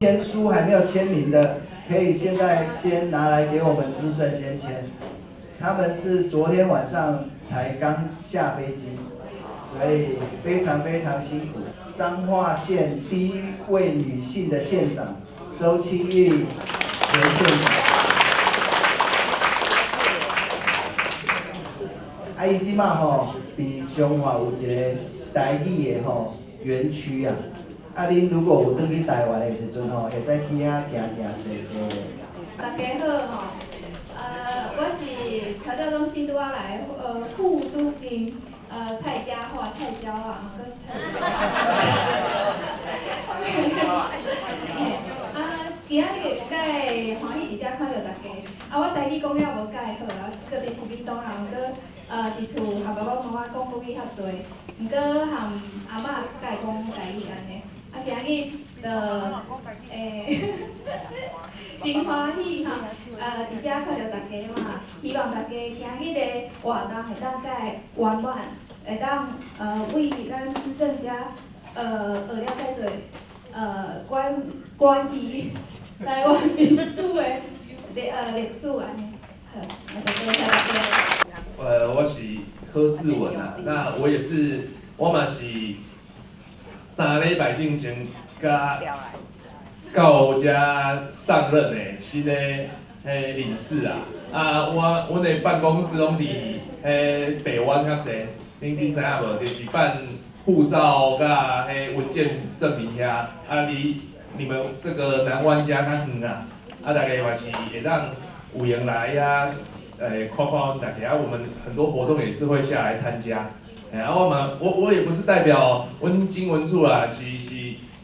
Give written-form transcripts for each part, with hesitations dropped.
簽書還沒有簽名的，可以現在先拿來給我們資政先簽。他們是昨天晚上才剛下飛機，所以非常非常辛苦。彰化縣第一位女性的縣長周清玉前縣長。啊，伊這馬吼，佇彰化有一個台語的吼園區啊。啊，恁如果有轉去台灣的時陣吼，會使去遐行行踅踅的。大家好吼，我是僑教中心拄仔來副主任，蔡佳樺、蔡嬌啊，閣是蔡佳樺。啊，今仔日介歡喜佇遮看著大家。啊，我台語講了無蓋好啊，閣佇是屏東人，閣佇厝和爸爸媽媽講國語較濟，毋過和阿嬤較會講台語按呢。啊，今日就真歡喜吼，佇遮看著大家嘛，希望大家今日的活動會當蓋圓滿，會當為咱資政遮學了蓋濟關於台灣民主的歷史按呢。好，那就多謝大家。我是柯志文啊，那我也是，我嘛是3禮拜進前佮到遮上任的新的彼理事啊，啊，我阮的辦公室攏佇彼北灣較濟，恁知影無？就是辦護照佮彼文件證明遐，啊，離你們這個南灣遮較遠啊，啊，大家嘛是會當有閒來遐，看看阮大家，啊，我們很多活動也是會下來參加，啊，我嘛，我也不是代表阮經文處啦，是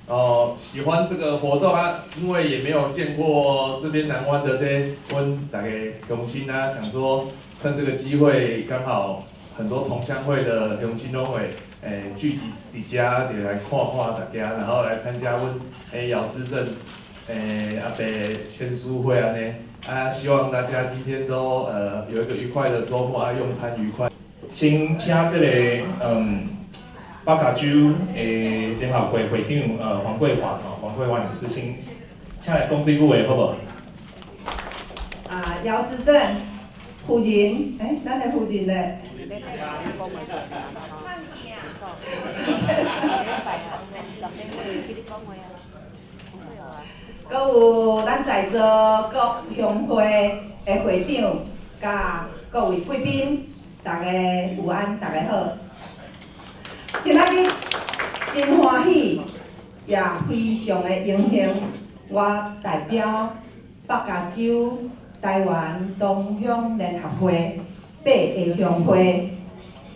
哦，喜歡這個活動啊，因為也沒有見過這邊南灣的這些阮大家鄉親啊，想說趁這個機會，剛好很多同鄉會的鄉親攏會聚集佇遮，就來看看大家，然後來參加阮姚資政阿伯簽書會按呢，啊，希望大家今天都有一個愉快的週末啊，用餐愉快。先請這個北加州的聯合會會長黃桂華吼，黃桂華女士先請來講幾句話好無？啊，姚資政夫人，咱的夫人咧？閣有咱在座各鄉會的會長，佮各位貴賓，大家午安，大家好。今仔日真歡喜，也非常的榮幸，我代表北加州台灣同鄉聯合會八个鄉會，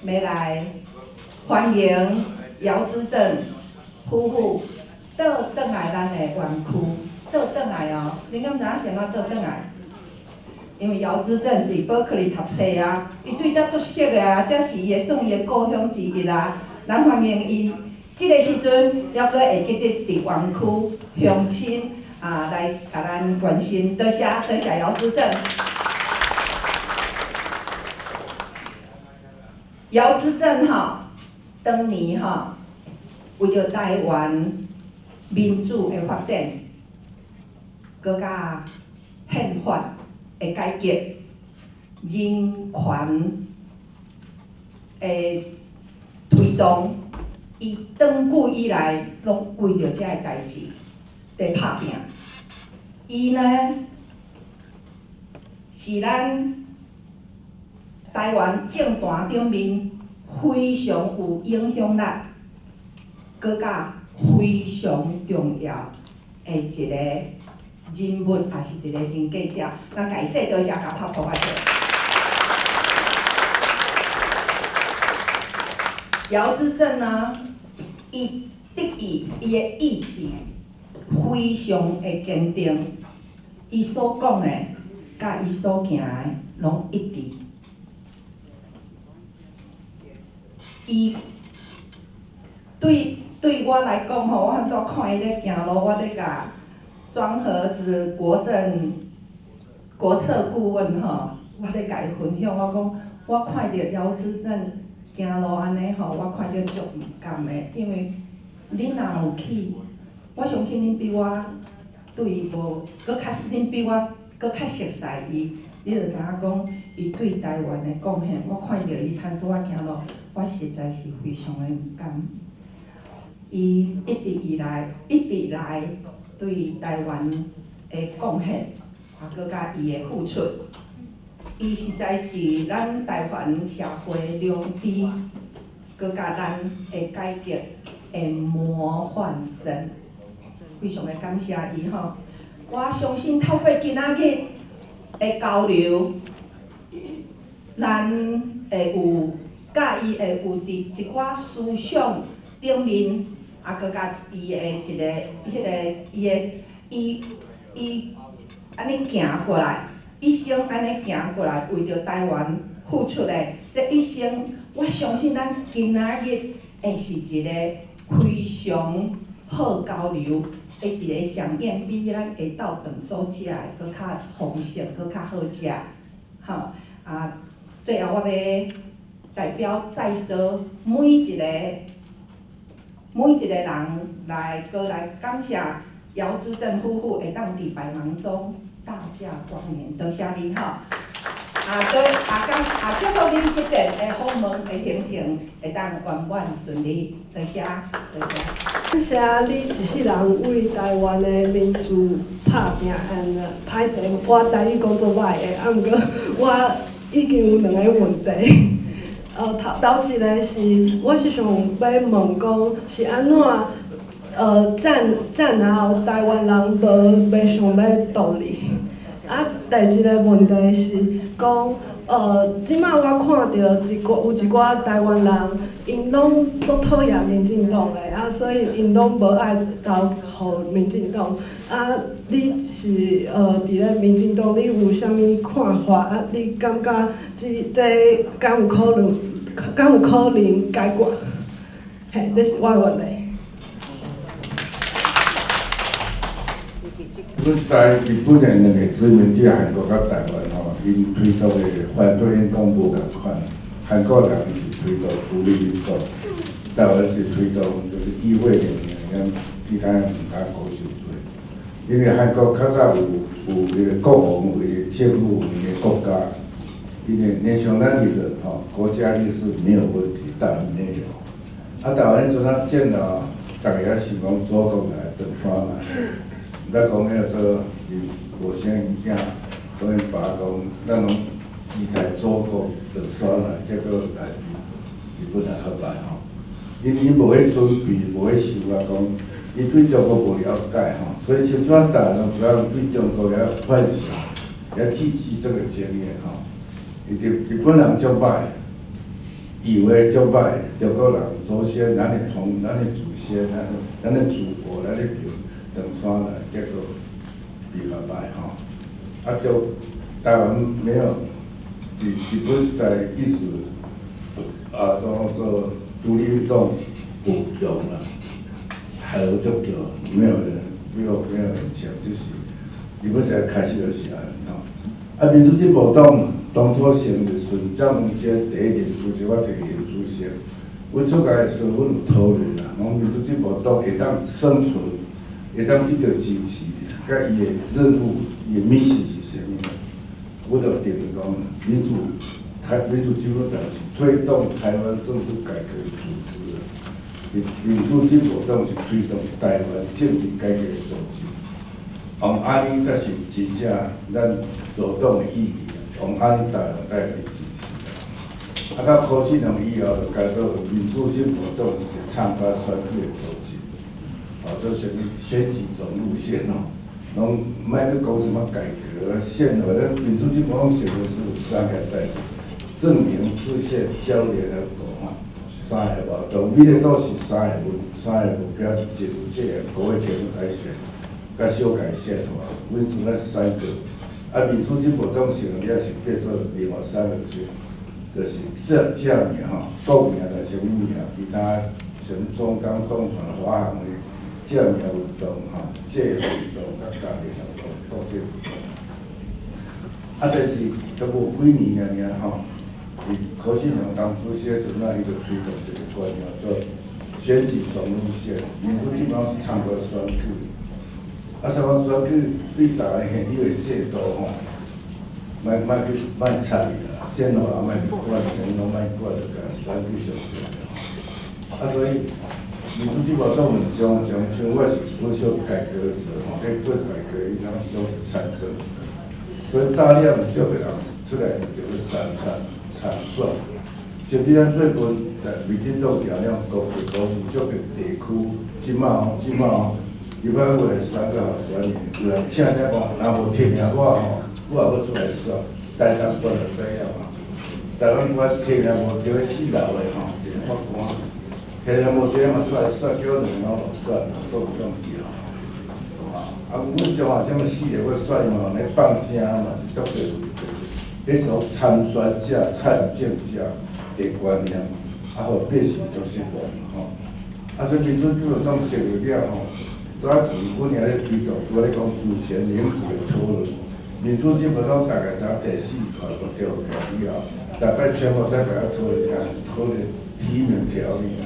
欲來歡迎姚資政夫婦倒轉來咱的園區，倒轉來哦。恁敢知影啥物倒轉來？因為姚資政佇伯克利讀冊啊，伊對遮足熟的啊，這是伊的算伊的故鄉之一啊。咱歡迎伊，這個時陣猶閣會記得佇園區鄉親啊來共咱關心，多謝多謝姚資政。姚資政吼，當年吼，為著台灣民主的發展，閣佮憲法的改革、人權的推動，伊長久以來攏為著這个代誌佇拍拚。伊呢，是咱台灣政壇頂面非常有影響力，閣佮非常重要的一個人物，也是一個人格者。咱共伊說多謝，共拍噗仔。姚資政呢，伊得意，伊的意志非常的堅定，伊所講的，佮伊所行的攏一致。伊對我來講吼，我拄看伊咧行路，我咧共莊和子國政國策顧問吼，我咧共伊分享，我講我看著姚資政行路按呢吼，我看著足毋甘的，因為恁若有去，我相信恁比我對伊無，閣較恁比我閣較熟似伊，你就知影講，伊對台灣的貢獻，我看著伊攤拄仔行路，我實在是非常的毋甘。伊一直以來，一直來對台灣的貢獻，啊，閣佮伊的付出，伊實在是咱台灣社會良知，閣佮咱的改革的模範生，非常的感謝伊吼。我相信透過今仔日的交流，咱會有佮伊會有佇一寡思想頂面，啊，閣佮伊的一个、彼个、伊的、伊伊按呢行過來，一生按呢行過來，為著台灣付出的這一生，我相信咱今仔日會是一個非常好交流的一個饗宴，比咱下晝頓所食的閣較豐盛，閣較好食。吼啊！最後我欲代表在座每一個人來閣來感謝姚資政夫婦會當佇百忙中大駕光臨，多謝你吼！啊，閣啊感啊祝福恁這遍的訪問的行程會當圓滿順利，多謝，多謝。感謝你一世人為台灣的民主拍拚，按呢歹勢，我台語講足歹的，啊毋過我已經有兩个問題。頭頭一个是，我是想欲問講，是按怎？戰戰後台灣人無袂想欲獨立。啊，第二个問題是講，這擺我看著一寡有一寡台灣人，𪜶攏足討厭民進黨的，啊，所以𪜶攏無愛投予民進黨。啊，你是佇咧民進黨，你有啥物看法？啊，你感覺這敢有可能，敢有可能解決？嘿，這是我的問題。日在日本的兩個殖民地韓國佮台灣吼，𪜶推動的反對運動無仝款。韓國人是推動獨立運動，台灣是推動就是議會聯盟，其他人毋敢講傷濟。因為韓國較早有彼个國王為政府為个國家，因為 nationality 吼國家意識沒有問題，台灣沒有。啊，台灣彼陣啊戰後，逐家猶想講祖國來唐山來。毋知講彼个做伊無啥物囝，講𪜶爸講，咱攏記在祖國唐山來，結果來日本人較歹吼。因𪜶無彼準備，無彼想法講，伊對中國無了解吼，所以像這台灣主要對中國遐幻想，遐記記這個經驗吼。伊日日本人足歹，以為足歹，中國人祖先，咱的同，咱的祖先，咱的祖國，咱的庙。唐山來，結果比較歹吼。啊，就台灣沒有，佇日本時代一直啊，怎做獨立運動無用啦，還有足叫，沒有人，沒有人搶，就是日本時代開始就是按呢吼。啊，民主進步黨當初成立時陣，蔣文杰第一任主席，我第二任主席。阮出來的時陣，阮有討論啦，講民主進步黨會當生存。會當得到支持，佮伊的任務、伊的 mission 是啥物？阮就定講，民主進步黨是推動台灣政治改革的組織。民主進步黨是推動台灣政治改革的組織。用按呢才是真正咱組黨的意義，用按呢台灣才會支持。啊，到柯信良以後，就改做民主進步黨是一個參加選舉的組織。哦，做啥物選舉總路線哦，攏莫閣講啥物改革憲法，咱民主進步黨成立是有三個代誌：正名、制憲、交聯合國吼，三个活動。美麗島是三個目，三个目標是解除戒嚴、國會全部改選、佮修改憲法。阮剩咱三個，啊，民主進步黨成立是變做另外三個字，就是正名吼，國名來啥物名，其他啥物中鋼、中船、華航的。正名運動吼，這個運動佮家聯合國國際運動，啊，但是都無幾年爾爾吼，佇柯信良當主席的時陣，伊就推動一個觀念，做選舉總路線，民主進步是參加選舉，啊，所以讲选举对台湾现有的制度吼，莫莫去莫插伊啦，宪法也莫去管，啥物拢莫管，就共选举上重要。啊，所以民主进步党将将像我是我小改革者吼，咧对改革伊拢小是参政者，所以大量足侪人出来就去参参参选。甚至咱最近在民进党调了高铁讲有足侪地区，这马吼这马吼，入摆有来选个候选人，有人请遮讲，若无提名我吼，我也欲出来选。台东县就知影嘛，台东县提名无著四楼的吼，一个法官，提名无著嘛出来选，叫两个拢选，国民党票。啊，啊，阮彰化这么四个欲选嘛，咧放声嘛是足济问题。彼时候参选者、参政者的观念，啊，予百姓足失望吼。啊，所以民主进步党成立了吼，早期阮遐咧推动，拄仔咧讲主权领土的讨论。民主进步党大概从第四块国调起来以后，逐摆全国代表讨论，讨论提名条例啊。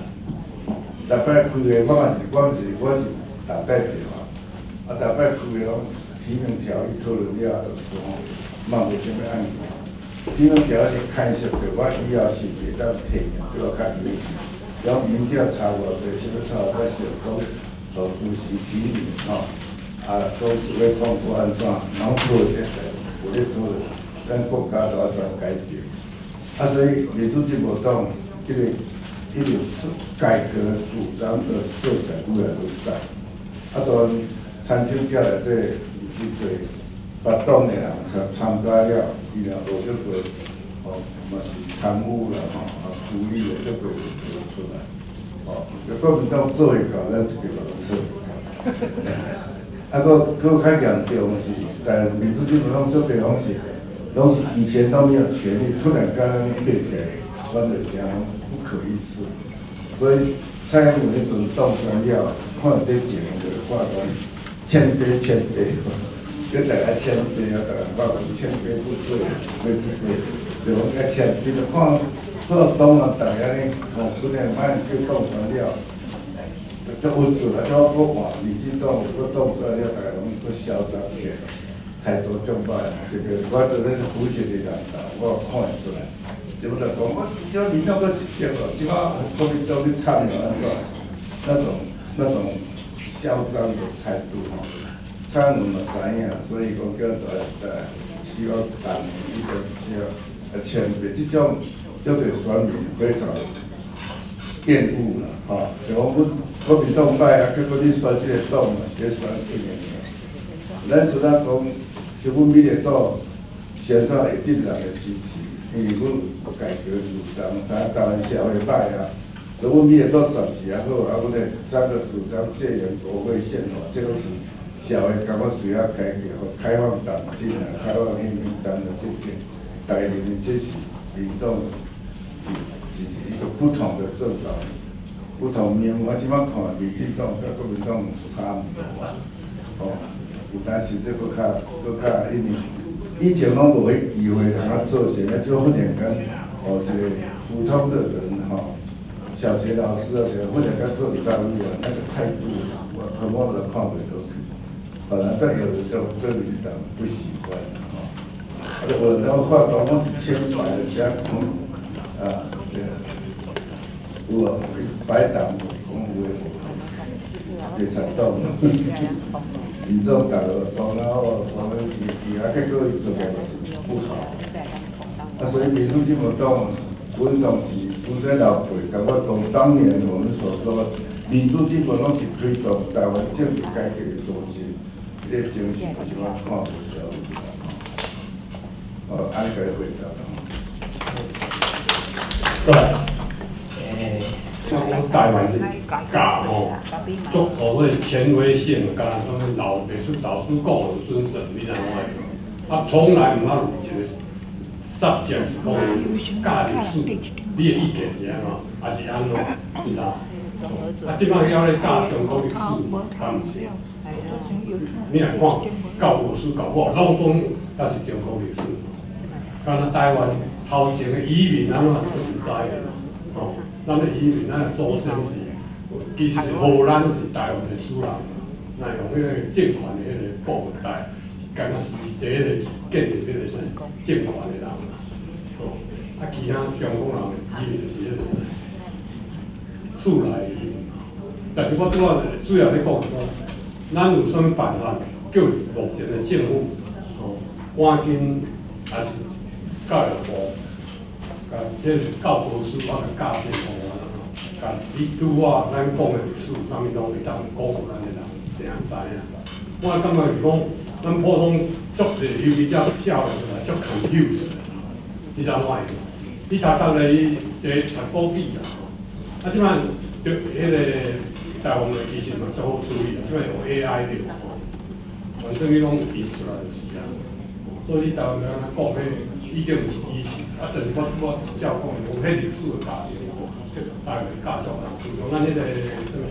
逐摆开会，我嘛是，我是我是党代表啊。啊，逐摆开会拢提名条例讨论了，就说吼，嘛无啥物按键。提名条例牵涉到我以后是袂当提名，对我较有利。然后民调差偌济，啥物差偌济，总总主席提名吼，啊，总是要通过按怎，然后讨论这个，有咧讨论，咱国家就按怎改革。啊，所以民主进步党这个一直改革主張的色彩越來越大。啊，當然參政者內底有真濟別黨的人參參加了，伊若學足濟，吼，嘛是貪污啦，吼，啊，處理的足濟問題出來，吼，國民黨做會到，咱這個嘛做會到。啊，閣閣較嚴重是，但民主進步黨足濟攏是，攏是以前都沒有權力，突然間按呢變起來，選的聲不可一世。所以蔡英文彼陣當選了，看這情形就看講謙卑謙卑，叫大家謙卑啊，逐家講千杯不醉，一杯不醉，就講較謙卑，就看看黨啊，逐家按呢，吼，本來馬英九當選了。足穩陣啊！怎閣換民進黨閣當選了，逐家攏閣囂張起來，態度足歹。特別我做咧輔選的人頭，我看會出來。這不就講我這民進黨閣執政咯，這擺國民黨去參與按怎？那種囂張的態度吼，蔡英文嘛知影，所以講叫大家需要黨一個需要謙卑，這種足濟選民非常厭惡啦，吼！就講阮國民黨歹啊，結果你選這個黨嘛是咧選選的爾。咱除了講，是阮美麗島選上會得人的支持，因為阮有改革主張，但台灣社會歹啊，所以阮美麗島暫時也好，啊，阮的三個主張戒嚴、國會、憲法，這攏是社會感覺需要改革，和開放黨禁啊，開放黑名單啊，這些，大家認為這是民黨是一個不同的政黨，不同面。我這擺看民進黨佮國民黨差毋多啊，吼，有當時這閣較閣較，因為以前攏無彼機會通啊做啥物，這忽然間，哦，一個普通的人吼，小學老師啊，啥忽然間做立法委員，那個態度，我我都看袂落去。反而對有的就對民進黨不喜歡，吼。啊，有人話講我是清白的，遮講啊，對，有啊，白黨講有的無，共產黨，民眾黨講了後，我們伊啊，結果伊做來嘛是不好。啊，所以民主進步黨，阮當時，阮這老輩共我講，當年我們所說，民主進步黨是推動台灣政治改革的組織，這個精神是我看無少有啦。哦，按呢共你回答。過來，講台灣的教吼，足予彼個權威性，敢若啥物老爸是老師講就準繩，你知影我意思？啊，從來毋捌有一個 subject 是講教歷史，你的意見是按怎，還是按怎，你知？啊，這擺猶咧教中國歷史，敢毋是？你若看教科書教我，攏總猶是中國歷史。敢若台灣頭前的移民按怎都毋知的啦，吼，咱的移民，咱的祖先是，其實是荷蘭是台灣的主人，若用彼个政權的彼个部分來，敢若是第一個建立彼個啥政權的人啦，吼，啊，其他中國人的移民就是彼个四來移民。但是我拄仔主要咧講是講，咱有啥物辦法叫目前的政府，吼，趕緊還是教育部，共這個教科書啊，共教這個方案吼，共你拄仔咱講的歷史，啥物攏會當講予咱的人知影知影。我感覺是講，咱普通足濟，尤其這少年來足 confused，你知影我意思？你讀讀咧，伊伫讀國語啦，吼，啊，這擺就彼個台灣的其實嘛足好處理啦，這擺用 AI 了吼，反正伊攏有提出來就是啊。所以你台灣人講彼已經毋是以前，啊，但是我照講，講彼歷史的教程吼，大概教育人，就像咱彼個啥物，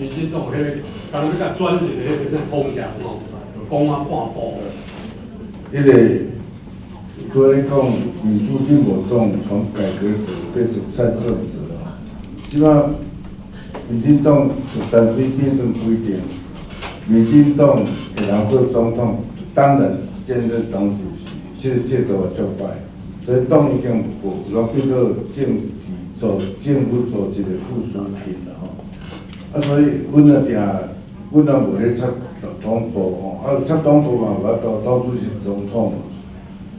民進黨彼個，敢若欲共轉一个彼個啥風向吼，就講啊半步。彼個拄仔咧講民主進步黨從改革者變成戰勝者，這擺民進黨從陳水扁陣規定，民進黨的人做總統，當然兼任黨主席，這個制度也足歹，所以黨已經無，攏變做政治組政府組織的附屬品啦吼。啊，所以阮若定，阮若無咧插黨部吼，啊插黨部嘛無法度，黨主席總統嘛。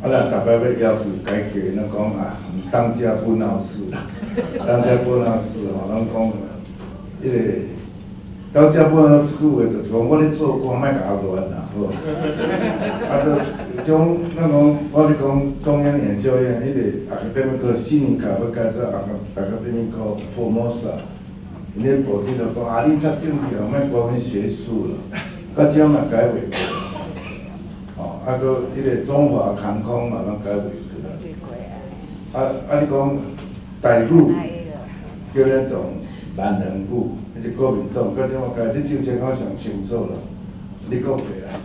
啊，若逐擺欲要求改革，咱講啊，當家不鬧事啦，當家不鬧事吼，攏講，彼個當家不鬧這句話，就是講我咧做官，莫共我亂啦，好無？啊，閣種咱講，我咧講中央研究院彼個 Academic Sinica 欲改做 Academic Formosa，𪜶咧部長就講啊，你插政治哦，莫管阮學術啦，到這嘛改袂過。吼，啊，閣彼個中華航空嘛，攏改袂過。啊啊！你講台語叫咱做閩南語，彼是國民黨，到這嘛改，這政策我上清楚啦，你講過啦。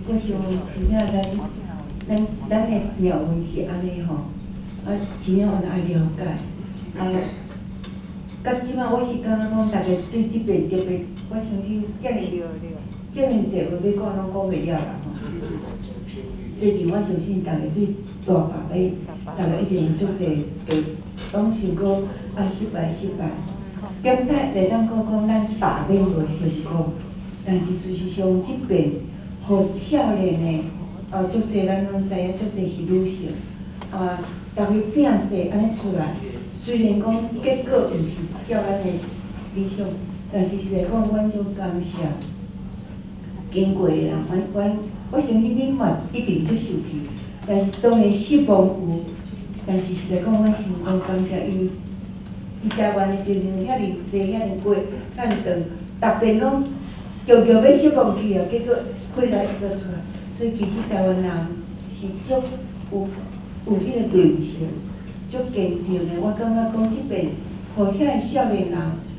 我想真正咱的命運是按呢吼，啊，真正有愛了解，啊。到這擺我是感覺講，大家對這邊特別，我相信遮爾遮爾濟話欲講，攏講袂了啦吼。最近我相信大家對大罷免，大家已經有足濟會攏想講啊失敗失敗。檢查會當講講咱罷免無成功，但是事實上這邊予少年的，啊足濟咱攏知影，足濟是女性，啊，逐家拼勢按呢出來。雖然講結果毋是照咱的理想，但是實在講，阮足感謝經過的人，我相信恁嘛一定足受氣，但是當然失望有，但是實在講，阮心講感謝，因為佇台灣的情形遐爾濟、遐爾過、遐爾長，逐遍攏強強欲失望去啊，結果回來閣出來，所以其實台灣人是足有彼個韌性。足堅定的，我感覺講這遍，予遐个少年人，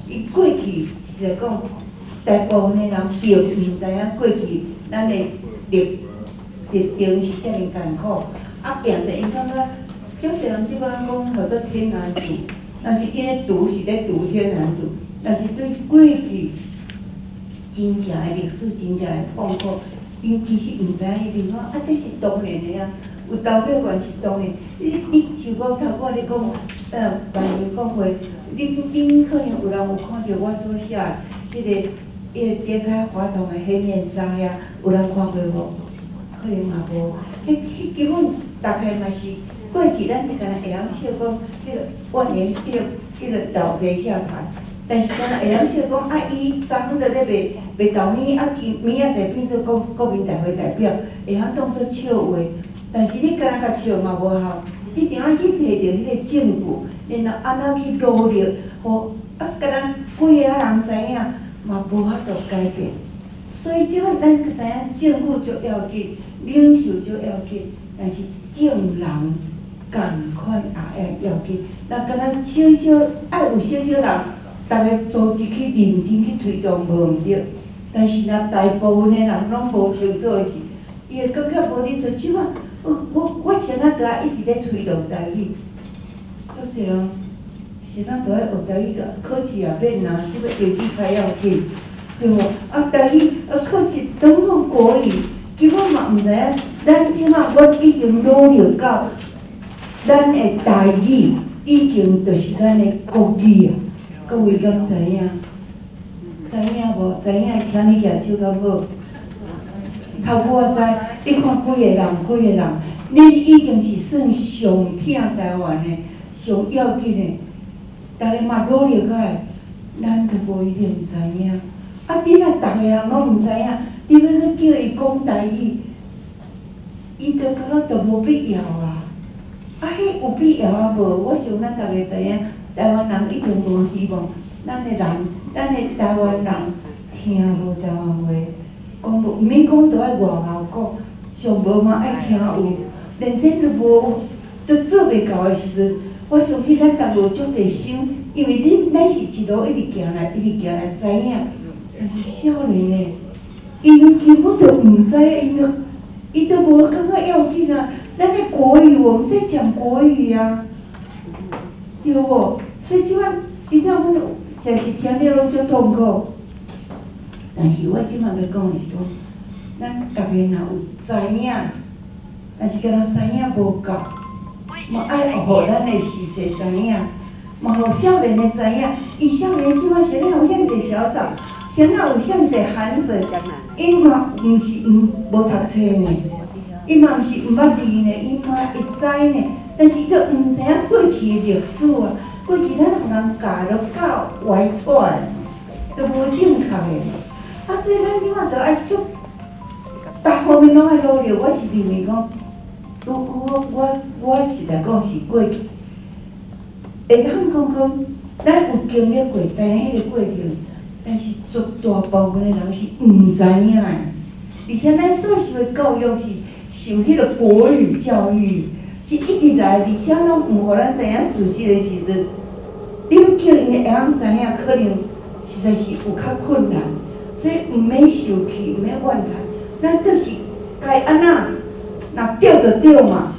伊過去實在講，大部分的人並毋知影過去咱的歷歷程是遮爾艱苦，啊，變做𪜶感覺，足濟人這擺講號做天然獨，但是𪜶的獨是咧獨天然獨，但是對過去真正的歷史、真正的痛苦，𪜶其實毋知影，伊認為啊，這是當然的啊。有投票權是當然，你像講頭我咧講，萬年國會，恁可能有人有看著我所寫的彼個揭開法統的黑面紗遐，有人看過無？可能嘛無。彼根本大概嘛是過去咱敢若會曉笑講，彼個萬年彼個老賊下台，但是敢若會曉笑講啊，伊昨昏就咧賣賣豆米，啊今明仔載變做國民大會代表，會曉當做笑話。但是你敢若共笑嘛無效，你一定愛去摕著彼個證據，然後按怎去努力，予啊敢若幾个仔人知影，嘛無法度改變。所以這擺咱知影政府足要緊，領袖足要緊，但是眾人仝款也要緊。若敢若少少愛有少少人，逐家組織去認真去推動無毋對，但是若大部分的人攏無清楚的時，伊會感覺無你做這擺。我是按怎著愛一直咧推動台語，足濟人是咱著愛學台語，考試也免啊，這个英語較要緊，對無？啊，台語啊考試攏講國語，根本嘛毋知影。咱這馬我已經努力到，咱的台語已經就是咱的國語啊！各位敢知影？知影無？知影的請你舉手敢無？頭拄仔知，你看幾个人，幾個人，恁已經是算上疼台灣的、上要緊的，逐家嘛努力愛，咱都無一定知影。啊，你若逐个人攏毋知影，你欲去叫伊講台語，伊就感覺就無必要啊。啊，彼有必要啊無？我想咱逐家知影，台灣人一定無希望，咱的人，咱的台灣人聽無台灣話，講無，毋免講著愛外口講，上無嘛愛聽有，連這都無，都做袂到的時陣，我相信咱逐有足濟想，因為恁咱是一路一直行來，一直行來知影，但是少年的，𪜶根本就毋知影，伊都無感覺要緊啊。咱的國語，我們在講國語啊，對無？所以這擺真正阮實是聽了攏足痛苦。但是我這擺欲講的是講，咱逐家若有知影，但是敢若知影無夠，嘛愛予咱的時勢知影，嘛予少年的知影。伊少年這擺啥哪有遐濟小嫂，啥哪有遐濟韓粉，𪜶嘛毋是毋無讀冊呢。伊嘛毋是毋捌字呢，伊嘛會知呢，但是伊都毋知影過去的歷史啊，過去咱予人教都教歪舛的，都無正確的。啊，所以咱這擺著愛足，逐方面攏愛努力。我是認為講，我實在講是過去，會當講講，咱有經歷過，知影彼個過程，但是絕大部分的人是毋知影的，而且咱所受的教育是受彼個國語教育，是一直來，而且攏毋予咱知影事實的時陣，你欲叫𪜶會曉知影，可能實在是有較困難，所以毋免受氣，毋免怨嘆，咱就是該按怎，若對就對嘛，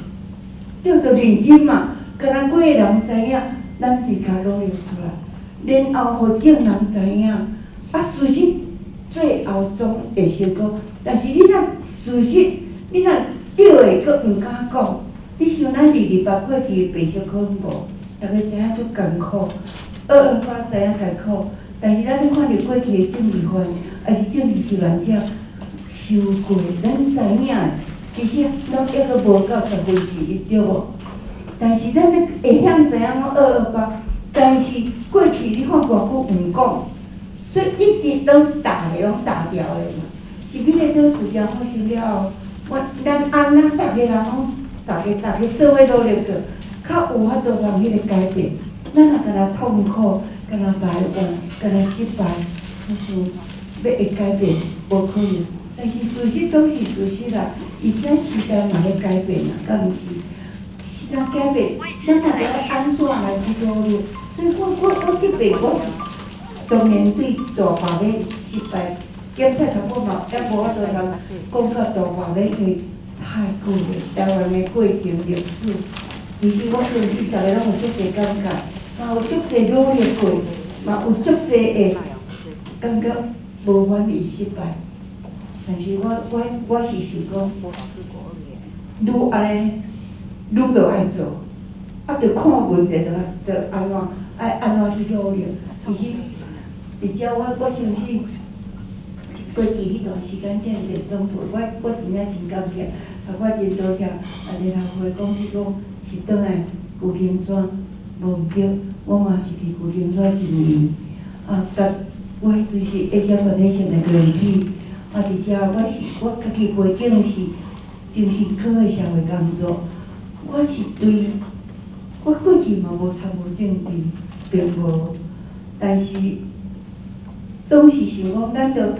對就認真嘛，敢若幾個人知影，咱佇共努力出來，然後予眾人知影，啊，事實最後總會成功，但是你若事實，你若對的，閣毋敢講，你想咱228過去的白色恐怖，逐家知影足艱苦，228知影艱苦，但是咱看著過去的政治犯，抑是政治受難者受過，咱知影，其實攏抑閣無夠1/10，對無？但是咱會曉知影講二二八，但是過去你看偌久毋講，所以一直攏打咧，攏打掉的嘛。是美麗島事件發生了後，我咱按怎逐家人攏，逐家逐家做伙努力過，較有法度通彼個改變。咱若敢若痛苦，敢若埋怨，敢若失敗，我想欲會改變無可能。但是事實總是事實啦，而且時代嘛咧改變啊，敢毋是？時代改變，咱若著愛按怎來去努力？所以我這擺我是當然對大罷免失敗，檢討差不多嘛，猶無法度通講到大罷免，因為太久了，台灣的過程歷史，其實我相信逐家攏有足濟感覺，嘛有足濟努力過，嘛有足濟會感覺無滿意失敗。但是我是想講，愈按呢，愈著愛做，啊，著看問題著按怎愛按怎去努力。其實，佇遮我相信，過去彼段時間遮爾濟長輩，我真正真感謝，啊，我真多謝啊，聯合會講去講是轉來舊金山，無毋對，我嘛是佇舊金山一年，啊，佮我彼陣是 Asia Foundation 的 grantee，啊，佇遮我是我家己背景是精神科的社會工作，我是對，我過去嘛無參與政治，並無，但是總是想講，咱著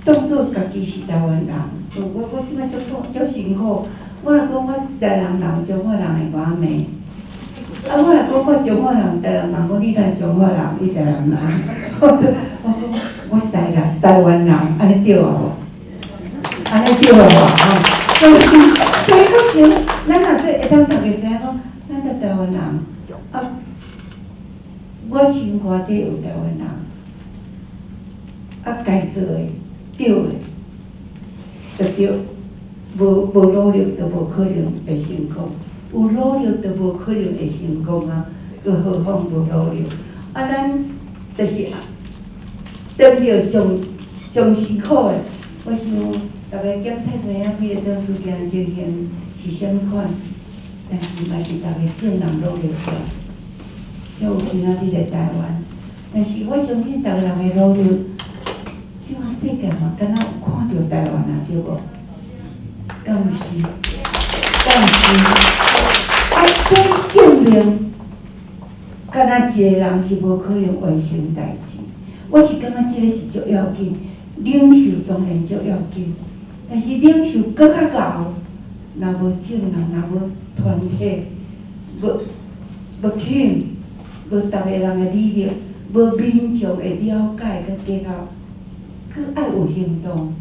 當做家己是台灣人。我這擺足苦足辛苦，我若講我台南人，彰化人會共我罵。啊，我若講我彰化人，台南人講你哪彰化人，你台南人。我講我台灣人，按呢對啊無？按呢對啊無？吼，所以我想，咱若說會當逐家知影講，咱佇台灣灣人，啊，我心肝底有台灣人，啊，該做的對的，就對，無努力就無可能會成功，有努力就無可能會成功啊，閣何況無努力。啊，咱就是當著上上辛苦的，我想逐家檢測知影彼个當事件的情形是啥物款，但是嘛是逐家眾人努力出來，才有今仔日的台灣。但是我相信逐个人的努力，這馬世界嘛敢若有看著台灣啊，對無？敢毋是？敢毋是？啊，這證明，敢若一個人是無可能完成代誌。我是感覺這个是足要緊，領袖當然足要緊，但是領袖閣較𠢕，若無眾人，若無團體，無 team，無逐个人的理念，無民眾的了解佮結合，閣愛有行動，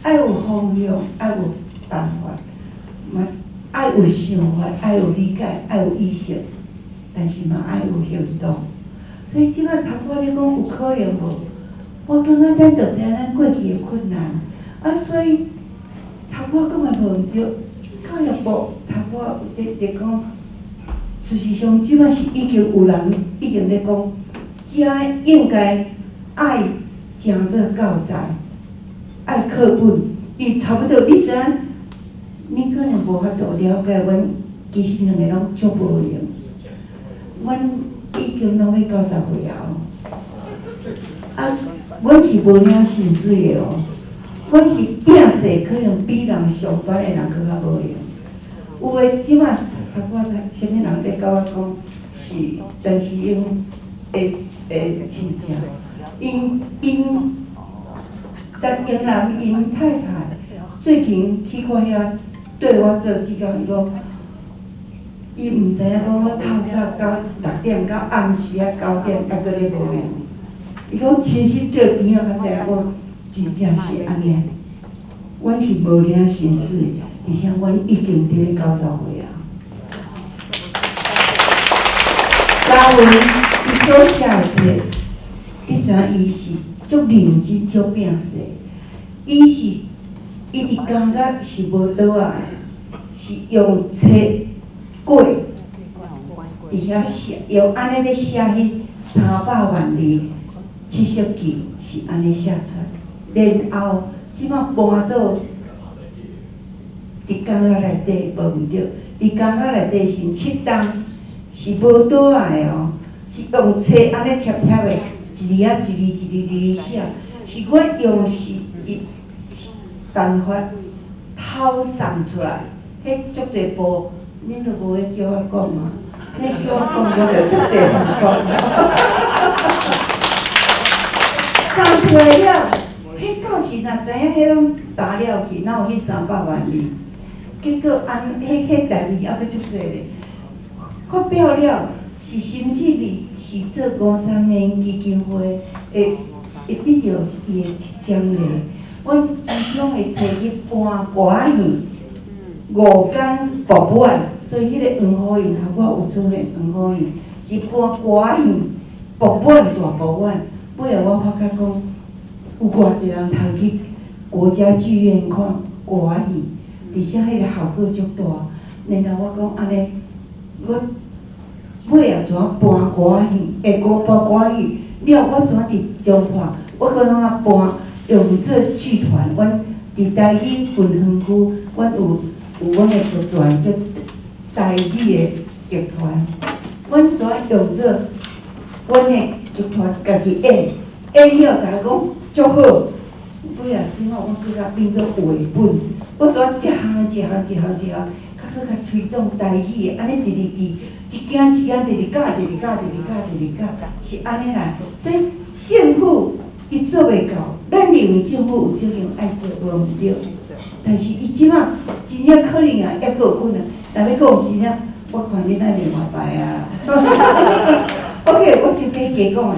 愛有方向，愛有辦法，嘛愛有想法，愛有理解，愛有意識，但是嘛愛有行動。所以這擺頭拄仔你講有可能無？我感覺咱就知影咱過去的困難，啊，所以頭拄仔講的無毋對，教育部頭拄仔佇講，事實上這擺是已經有人已經咧講，遮應該愛誠做教材，愛課本，伊差不多你知影，你可能無法度了解阮，其實兩個攏足無閒，阮已經攏欲90歲啊！啊，阮是無領薪水的哦，阮是拼勢可能比人上班的人閣較無閒。有的這擺頭拄仔啥物人咧佮我講是陳時英的親戚，𪜶陳英男𪜶太太最近去我遐對我做志工，伊講伊毋知影講我透早到6點到暗時仔9點猶閣咧無閒。伊講親身對邊仔才知影我真正是按呢。阮是無領薪水，而且阮已經佇咧90歲啊。嘉文伊所寫的冊，你知影伊是足認真、足拼勢。伊是伊佇感覺是無桌仔的，是用冊過佇遐寫，用按呢咧寫彼300萬字70句是按呢寫出來，然後這擺搬做佇工仔內底無毋對，佇工仔內底是7冬是無桌仔的哦，是用冊按呢貼貼的，一字啊一字一字一字寫，是我用是一辦法偷送出來，彼足濟部，恁都無咧叫我講啊，你叫我講我就足濟通講。送出來了，彼到時若知影彼攏砸了去，哪有彼300萬字？結果按彼代誌猶閣足濟咧。發表了是甚至於是做53年基金會會得著伊的獎勵。阮其中的冊去搬歌仔戲，五間博物館，所以彼个黃虎印頭拄仔有出現黃虎印，是搬歌仔戲博物館大博物館。尾後我發覺講，有偌濟人通去國家劇院看歌仔戲，而且彼个效果足大。然後我講按呢，我尾後怎搬歌仔戲？會講搬歌仔戲了，我怎佇彰化？我閣怎啊搬用做劇團？阮佇台語分園區，阮有阮的劇團叫台語的劇團，阮怎用做阮的劇團家己演，演了逐家講足好。尾仔這馬我閣較變做繪本，我怎一項一項一項一項，較閣較推動台語的，按呢直直直，一件一件直直教，直直教，直直教，直直教，是按呢來。所以政府伊做袂到，咱認為政府有責任愛做，無毋對。但是伊這馬真正可能啊，猶閣有困難。若欲講真正，我看恁愛另外排啊。OK，我先加加講的，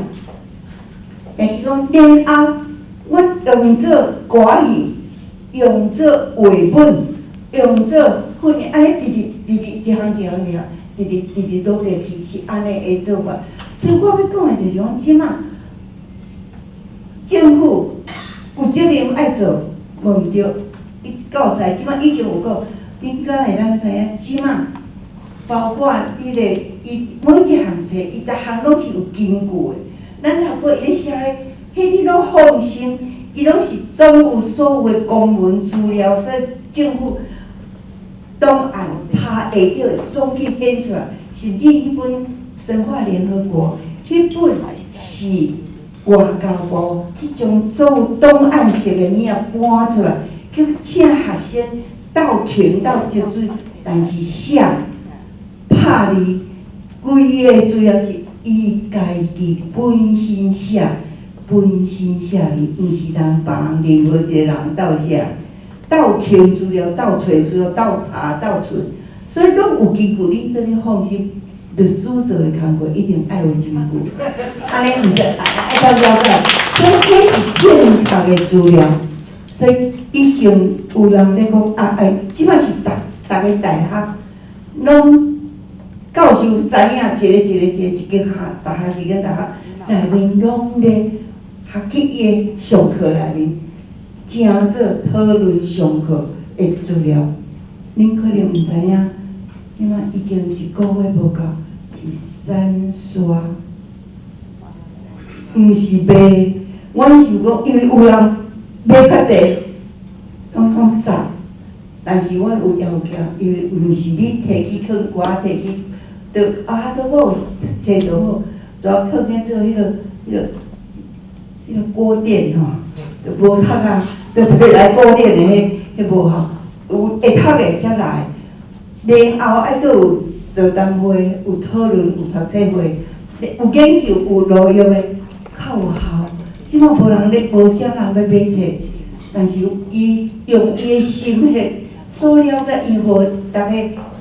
但是講然後，阮用做歌仔戲，用做繪本，用做訓練，按呢直直直直一項一項一項，直直直直落去，是按呢的做法。所以我欲讲的就是讲，這馬政府有責任愛做，無毋對。伊教材這馬已經有講，恁敢會當知影？這馬包括彼個伊每一項冊，伊逐項攏是有根據的。咱讀過伊咧寫的，彼你攏放心，伊攏是總有所有的公文資料，所以政府檔案查會著，總去顯出來。甚至彼本《深化聯合國》，彼本是外交部去將所有檔案室的物仔搬出來，去請學生鬥琴鬥積水，但是寫拍字，規個資料是伊家己本身寫，本身寫字，毋是人別人任何一個人鬥寫，鬥抎資料、鬥揣資料、鬥查、鬥出，所以攏有根據，恁做你放心。律師做的工課一定愛有證據，按呢毋知愛當了解，所以這是正確的資料，所以已經有人咧講啊，哎，這擺是逐逐个大學攏教授知影一个一個一個一間學大學一間大學內面攏咧學去伊的上課內面，誠做討論上課的資料，恁可能毋知影，這擺已經一個月無夠。是三刷，毋是賣。阮想講，因為有人買較濟，我講送，但是阮有要求，因為毋是你提去囥，我提去，就啊，都我有揣著好，主要囥去做彼個鍋墊吼，就無讀啊，就提來鍋墊的彼彼無效，有會讀的才來，然後愛閣有座談會，有討論，有讀冊會，有研究，有路用的，較有效。這馬無人咧，無啥人欲買冊，但是伊用伊的心血所了解，伊予逐家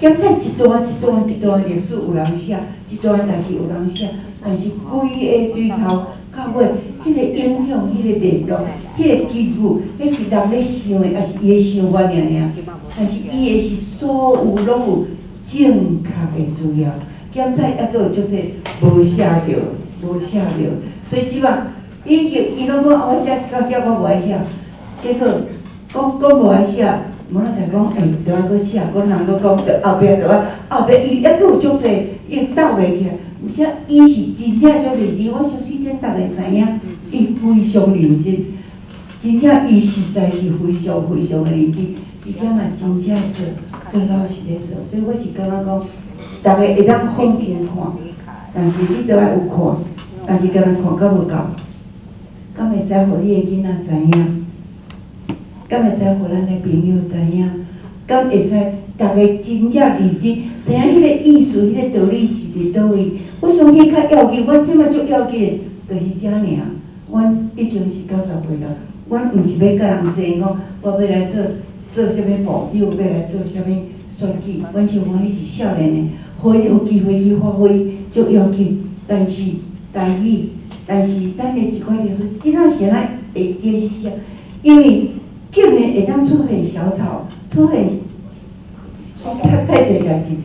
檢查一段一段一段歷史有人寫，一段代誌有人寫，但是規个對頭到尾，彼個影響，彼個聯絡，彼個基礎，彼是人咧想的，抑是伊的想法爾爾。但是伊的是所有攏有正確的資料，檢查抑閣有足濟無寫著，無寫著，所以這擺已經伊攏講我寫到這我無愛寫，結果講講無愛寫，無仔才講欸，著愛閣寫，閣人閣講，著後壁著愛後壁伊抑閣有足濟，伊鬥袂起來。而且伊是真正足認真，我相信恁逐个知影，伊非常認真，真正伊實在是非常非常的認真，而且嘛真正做，閣老實咧做，所以我是感覺講，逐个會當放心看，但是你著愛有看，但是干焦看閣無夠，敢會使予你的囡仔知影？敢會使予咱的朋友知影？敢會使逐个真正認真，知影彼個意思、彼個道理是佇佗位？我相信較要緊，阮這擺足要緊，就是遮爾。阮已經是90歲了，阮毋是欲佮人爭講，我欲來做做啥物部長，欲來做啥物選舉。阮想講彼是少年的，予𪜶有機會去發揮，足要緊。但是台語，但是咱的一寡歷史，這擺是按怎會記去寫？因為竟然會當出現小草，出現太太濟代誌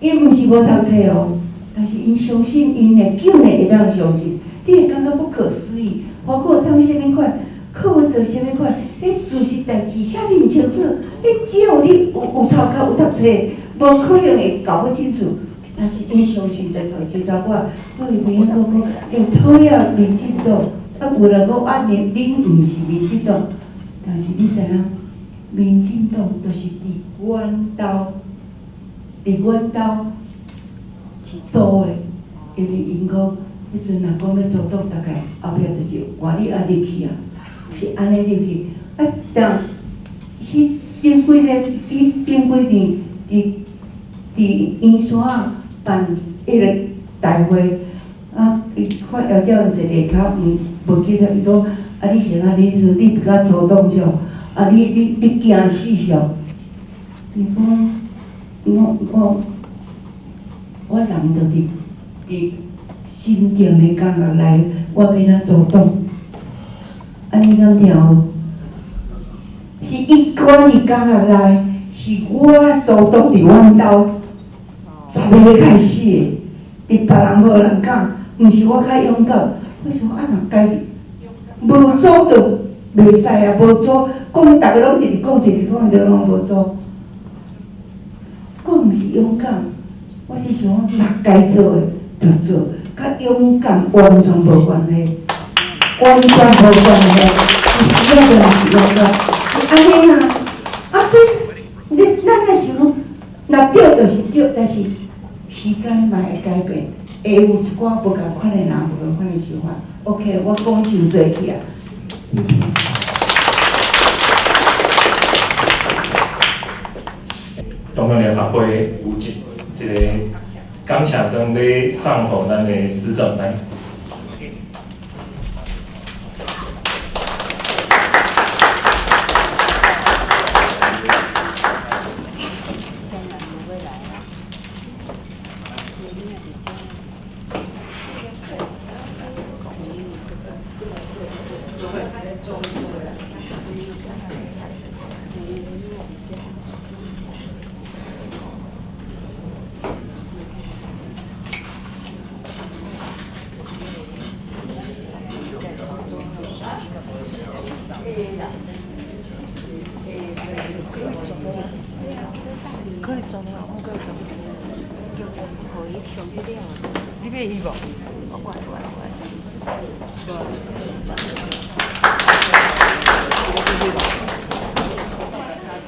，𪜶毋是無讀冊哦，但是𪜶相信𪜶的，竟然會當相信，你會感覺不可思議。包括唱啥物款，柯文哲啥物款，彼事實代誌遐爾清楚，彼只要你有有頭殼有讀冊，無可能會搞不清楚。但是𪜶相信的，就頭我各位朋友講講，因討厭民進黨，啊有人講啊，恁恁毋是民進黨，但是你知影，民進黨就是佇阮兜，佇阮兜做的，因為𪜶講，彼陣若講欲組黨，大概後壁就是換你啊入去啊，是按呢入去。啊，但彼頂幾个，彼頂幾年佇佇圓山仔辦彼個大會，啊，伊發姚嘉文一個較毋無記得，伊講啊，你是按怎？你說你比較組黨少，啊，你你你驚死少？伊講我我我人就佇佇心定的感覺內，我欲按怎組黨？按呢敢聽有？是伊管佇感覺內，是我組黨佇阮兜。12个較會死的，佇別人無人敢，毋是我較勇敢，我想啊若家己無做就袂使啊，無做，講逐家攏直直講，直直講，就攏無做。我毋是勇敢，我是想講若該做的就做，佮勇敢完全無關係，完全無關係，是這個毋是勇敢，是按呢啊。啊，所以你咱若想講，若對就是對，但是時間嘛會改變，會有一寡無仝款的人，無仝款的想法。OK，我講傷濟去啊。中央聯合會有一一個感謝狀欲送予咱的執政來。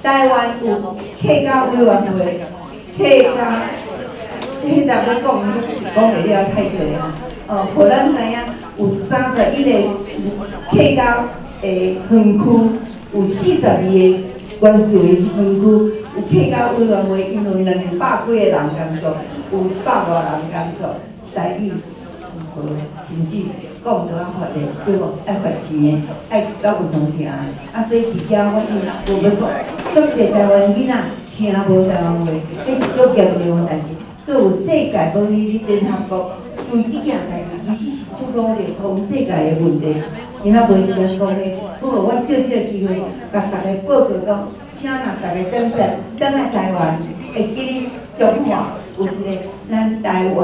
台灣有客家委員會，客家，彼逐欲講，講袂了太久了。哦，予咱知影有31個客家的園區，有42個原住民園區，有客家委員會，因有200幾個人工作，有百外人工作，台語無，甚至講都要罰的，對無？愛罰錢的，愛到銀行聽的。啊，所以佇遮我是無欲講，足濟台灣囡仔聽無台灣話，這是足嚴重的代誌。閣有世界無去聯合國對這件代誌，其實是足努力通世界的問題。今仔無時間講彼，不過我藉這個機會，共大家報告講，請若大家轉轉轉來台灣，會記得彰化有一個咱台灣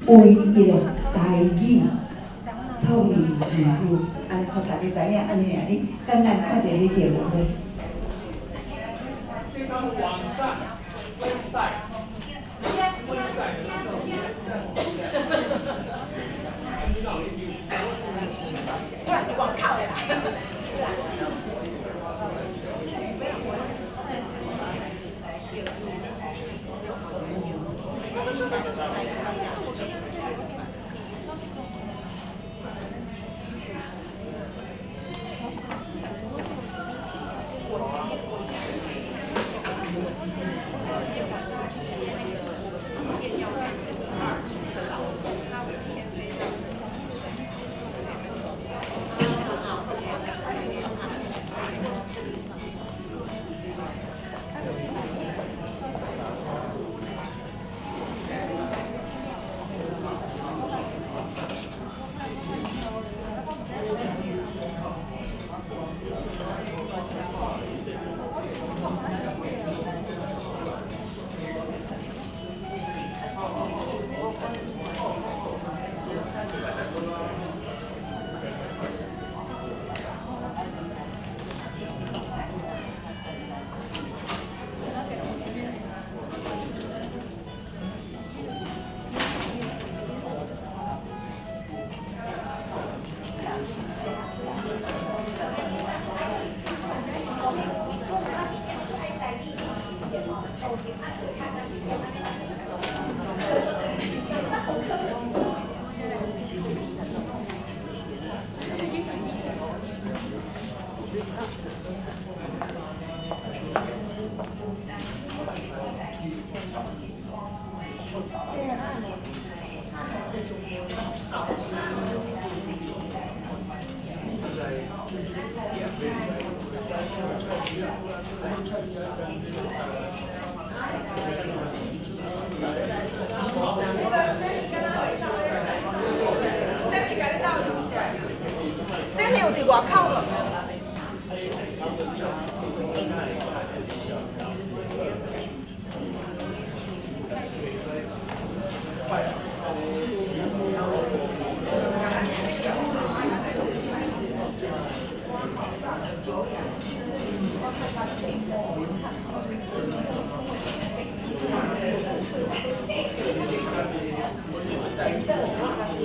唯一的台語創意園區，按呢，予大家知影，按呢爾，你簡單看一下你對無？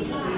可以。